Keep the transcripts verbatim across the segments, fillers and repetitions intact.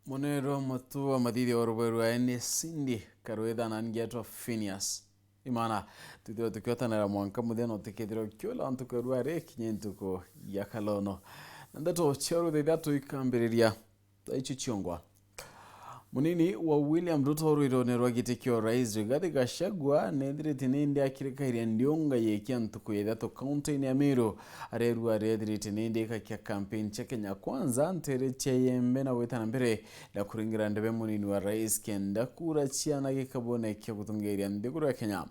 Munene wa mutu wa mathithio wa rubai rwa N S Cindy Karwitha na ngetwa Phineas Imana. Twithirwa tukiotanira mwanka muthenya utikithirwa ukiula ntuku ya rua rikinye ntuku ya kalono. Na ndeto cia rutha ithatu ikambiriria taichu ciongwa. Munini wa William Ruto rwirone rwa giti kia urais Rigathi Gachagua nethirite nindi akirikairia ndiunga yekia ntuku ya ithatu kaunti-ini ya Meru. Arerua arethirite nindi ikakia campaign cia Kenya Kwanza ntere cia Iembe na gwita na mbere na kuringira ndebe munini wa rais kenda kura ciana gikabone kia gutungiria nthiguru ya Kenya.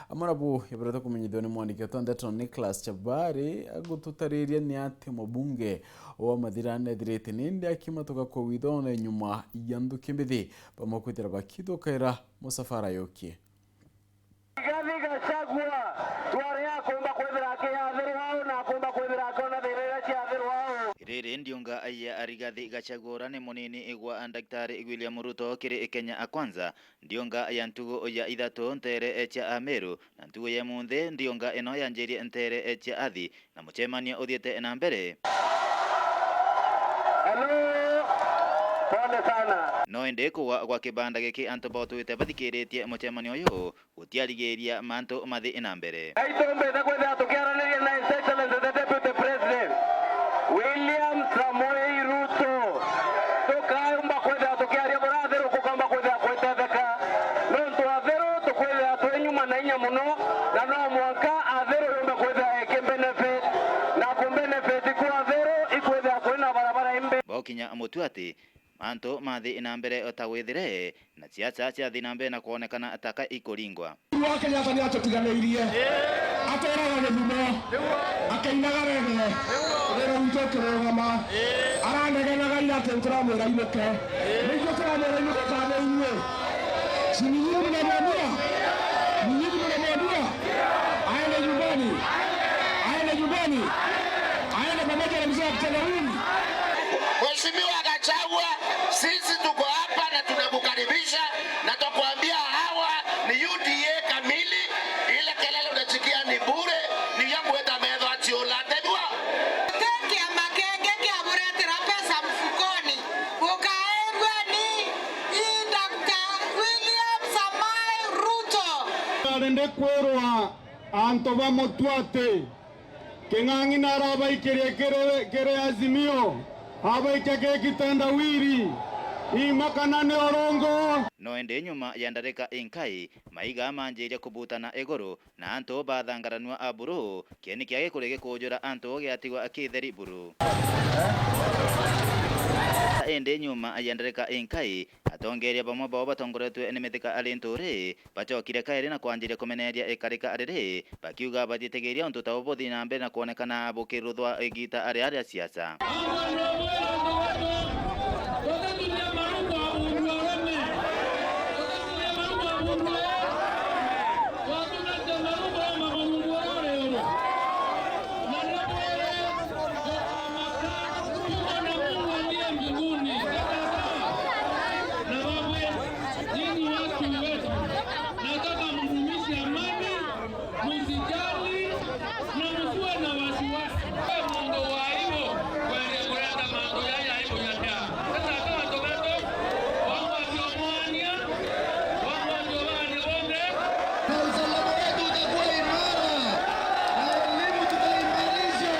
Amwe nabo ibaretwe kumenyithua ni mwandiki wetu wa ndeto Nicholas Chabari agututariria ni ati mubunge wa Mathira nethirite nindi akimatuka kwa withone nyuma ya nthuki mbithi bamwe kwithira bakithukaira musafara yukie. Rigathi Gachagua twari akumba kwithira akiathirwa au na akumba kwithira akiona thina iria ciathirwa au. Riri ndiunga ya Rigathi Gachagua uria ni munini gwa Daktari William Ruto kiri Kenya Kwanza. Ndiunga ya ntugu ya ithatu ntere cia Ameru, na ntugu ya munthi ndiunga ino yanjirie ntere cia Athi, na mucemanio uthiite na mbere. Hello. Pole sana. No indi kugwa gwa kibanda giki antu bautwite bathikiritie mucemanio uyu gutiarigiria mantu mathi na mbere. Aitumbite kwithira tukiaraniria na His Excellency the Deputy President, William Samoei Ruto. Tukaumba kwithira tukiaria buria Athiru kukaumba kwithira kwitetheka. Nontu Athiru tukwithira twi nyuma na inya muno, na no mwanka Athiru yumbe kwithira eki benefit, na ku benefit kwa Athiru ikwithira kwina barabara imbi. Baukinya mutu ati mantu mathi na mbere o ta gwithire, na siasa ciathi na mbere na kwonekana ta ka ikuringwa. Wa Kenyatta ni atutiganiirie. Aturaga Githumo. Akainaga Rege. Wira witũ ũkĩrũgama. Aranegenaga ira atĩ tũramwĩra ainũke. Nĩ ithuĩ tũramwĩra ainũke kana nĩ inyuĩ? Si ni nyinyi mnamwambia? Ni nyinyi mnamwambia? Aende nyumbani. Aende nyumbani. Aende pamoja na mzee wa kitendawili. Mheshimiwa Gachagua, sisi tuko hapa na tunakukaribisha na twakwambia hawa ni U D A kamili. Ile kelele unasikia ni bure, ni ya gweta metho atiula ategwa. Gũtĩ kĩama kĩngĩ kĩaburetera mbeca mfukoni. Gũkaĩrua ni i Doctor William Samoei Ruto. Arende kwĩrwa antu ba Mutua ati King'ang'i narabaikirie kiri, kiri Azimio, abaikia kiri kitendawili. Ima kana ni urongo? No indi nyuma ya ndarika inkai, maiga manjirie kubutana iguru, na antu bathangaranua a buru, kieni kia gikuri gikujura antu giatigwa kitheri buru. Indi nyuma ya ndarika inkai, atongeria bamwe bao batongoretue ni Mithika ari Nturi, bacokire kairi na kwanjiria kumeneria ikarika riri, bakiuga batitigiria untu ta ubu buthi na mbere na kwonekana bukiruthwa igita ria ria siasa. Nyinyi watu wetu, nataka mdumishe amani, msijali na msiwe na wasiwasi. Mundu wa aibu, kwende kuleta mambo ya aibu ya nda. Sasa kama tomato, wangu wakiomwania, wangu wakiomwania wote. Na usalama wetu utakuwa imara, na elimu tutaimarisha.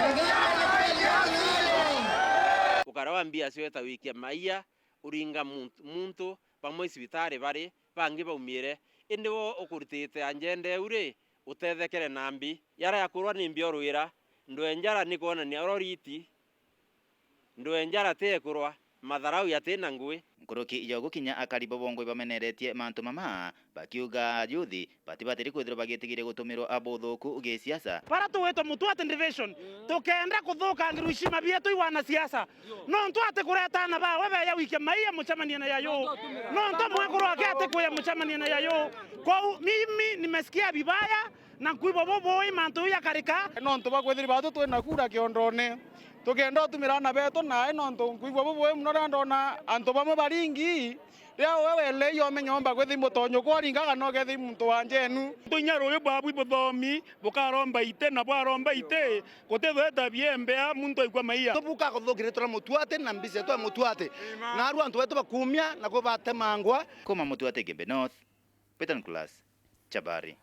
Nadhani tunakubaliana nayo. Ukara wa mbia ciweta wikia maia, uringa muntu, muntu, bamwe cibitari bari, bangi baumiire, indi wo ukurutite anjende eu ri, utethekere na mbi. Yara yakurwa ni mbi orwira, ndwe njara ni kwonania oro riti, ndwe njara ti ekurwa, matharau yati na ngui. Nkuruki ya ugu kinya akari bo bongwe bameneretie mantu mama, bakiuga ayuthi batibatiri kwithirwa bagitigiria gutumirwa abuthuku gisiasa. Bara tugwitwa Mutua ati division, tukenda kuthukangirwa ishima bietu i wanasiasa. Nontu ati kureta aana bawe beya wikia maia mucemanie na yayu. Nontu mwekuru wake ati kuya mucemanie na yayu. Kwou mimi nimesikia vibaya, Na nkwigua bubui mantu jau jakarika. Nontu bwa kwithirwa baatu twina kura kiondone, tukenda utumira aana beetu nae, nontu nkwigua bubui mono riria ndona antu bamwe baringi, riria we welei omenya omba kwithirwa mutonyo kwaringa kana ukethirwa muntu wa njenu. Tuinya ruuju bwabu buthomi bukaromba iti, na bwaromba iti, gutithweta biembea muntu aikua maiya. Tubukakuthukiritwe na mutuati na mbica yetu ya mutuati. Naarua antu beetu bakumia na kubatemangwa. Kuma Mutuati Igembe North, Peter Nicholas, Chabari.